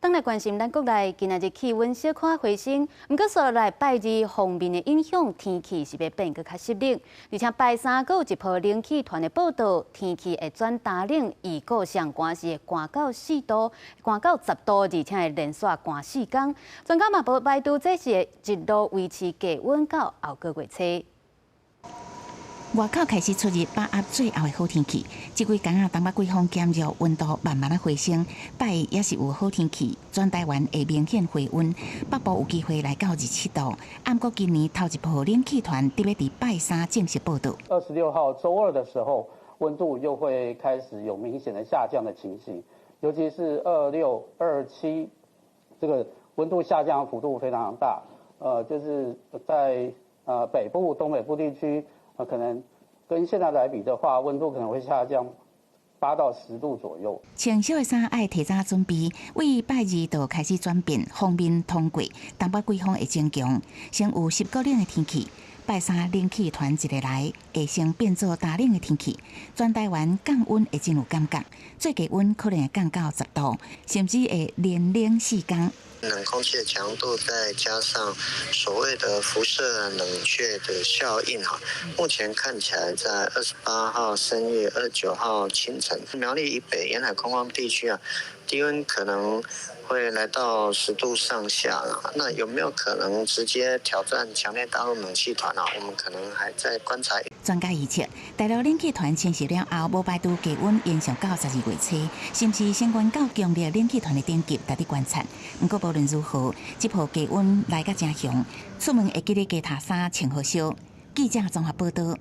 轉來關心咱國內，今仔日氣溫小可回升，毋過紲落來拜二鋒面的影響，天氣是欲變閣較濕冷。而且拜三閣有一波冷氣團的報到，天氣會轉乾冷，預估上寒是會寒到4度，寒到10度，而且會連續寒4工。專家嘛無排除這是會一路維持低溫到後個月初。外口開始出入把握最後的好天氣，這幾工啊，東北季風減弱，溫度慢慢仔回升。拜一也是有好天氣，全台灣會明顯回溫，北部有機會來到27度。毋過今年頭一波冷氣團得欲佇拜三正式報到。 26號週二的時候，溫度又會開始有明顯的下降的情形，尤其是26、27，這個溫度下降幅度非常大。就是在北部、東北部地區。可能跟現在來比的話，溫度可能會下降8到10度左右。穿少的衫愛提早準備，為拜二就開始轉變，鋒面通過，東北季風會增強，先有濕閣冷的天氣。拜三冷氣團一個來，會先變做乾冷的天氣，全台灣降溫會真有感覺，最低溫可能會降到10度，甚至會連冷4工。冷空氣的強度再加上所謂的輻射冷卻的效應哈，目前看起來在28號深夜、29號清晨，苗栗以北沿海空曠地區啊，低溫可能會來到10度上下啦。那有沒有可能直接挑戰強烈大陸冷氣團啊？我們可能還在觀察。專家預測，大陸冷氣團侵襲了後，無排除低溫延續到12月初，甚至升懸到強烈冷氣團的等級，值得觀察。毋過無論如何，這波低溫來甲誠強，出門會記得加疊衫穿好少。記者綜合報道。